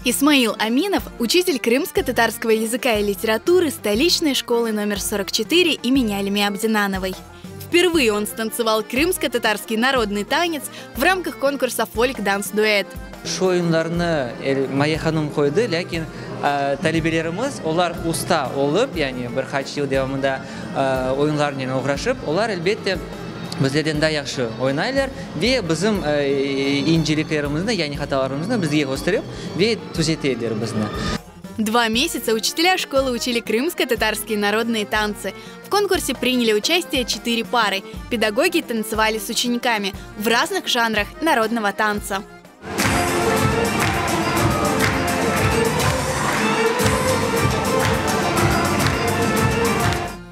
Исмаил Аминов – учитель крымско-татарского языка и литературы столичной школы номер 44 имени Алими Абдинановой. Впервые он станцевал крымско-татарский народный танец в рамках конкурса «Фольк-данс-дуэт». Şu oyunlarnı Maye hanım qoydı, lâkin talebelerimiz, olar usta olıp, yani bir qaç yıl devamında oyunlarnen oğraşıp, olar, elbette, bizlerden daa yahşı oynaylar ve bizim inceliklerimizni, yani hatalarımıznı bizge kösterip ve tüzeteler bizni. Два месяца учителя школы учили крымско-татарские народные танцы. В конкурсе приняли участие четыре пары. Педагоги танцевали с учениками в разных жанрах народного танца.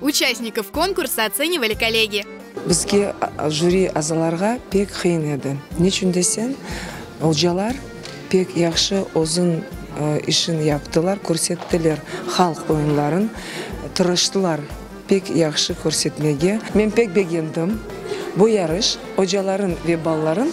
Участников конкурса оценивали коллеги. Bizge, jüri azalarğa, pek qıyın edi. Neçün deseñ, ocalar pek yahşı özün işin yaptılar, körsettiler halq oyunların, tırıştılar pek yahşı körsetmege. Men pek begendim, bu yarış ocaların ve balaların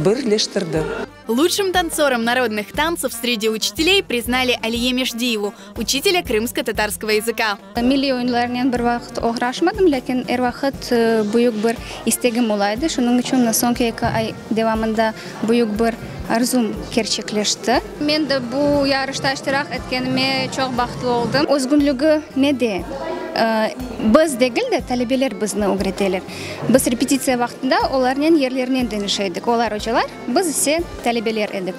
birleştirdi. Лучшим танцором народных танцев среди учителей признали Алие Междиеву, учителя крымско-татарского языка. Milliy oyunlarnen bir vaqıt oğraşmadım, lâkin er vaqıt büyük bir istegim ola edi. Şunıñ içün soñki eki ay devamında büyük bir arzum kerçekleşti. Men de bu yarışta iştirak etkenime çoq bahtlı oldım. Özgünligi nede? Biz degil de, talebeler bizni ögreteler. Biz repetitsiya vaqtında olarnen yerlerinen deñişe edik. Olar ocalar, biz ise talebeler edik.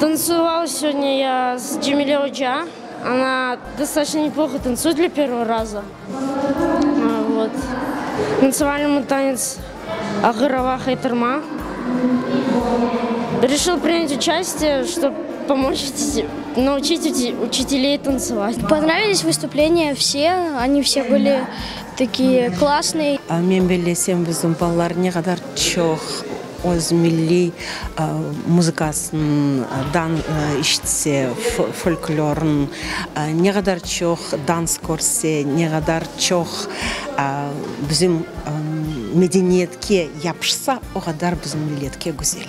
Танцевала сегодня я с Джамиле oca. Она достаточно неплохо танцует для первого раза. Вот. Танцевали мы танец Ağır ava haytarma. Решил принять участие, чтобы помочь научить учителей танцевать. Понравились выступления все, они все были такие классные. Men bellesem, bizim balalar ne qadar çoq öz milliy muzıkasından işitse, folklorın, ne qadar çoq dans körse, ne qadar çoq bizim medeniyetke yapışsa, o qadar bizim milletke güzel.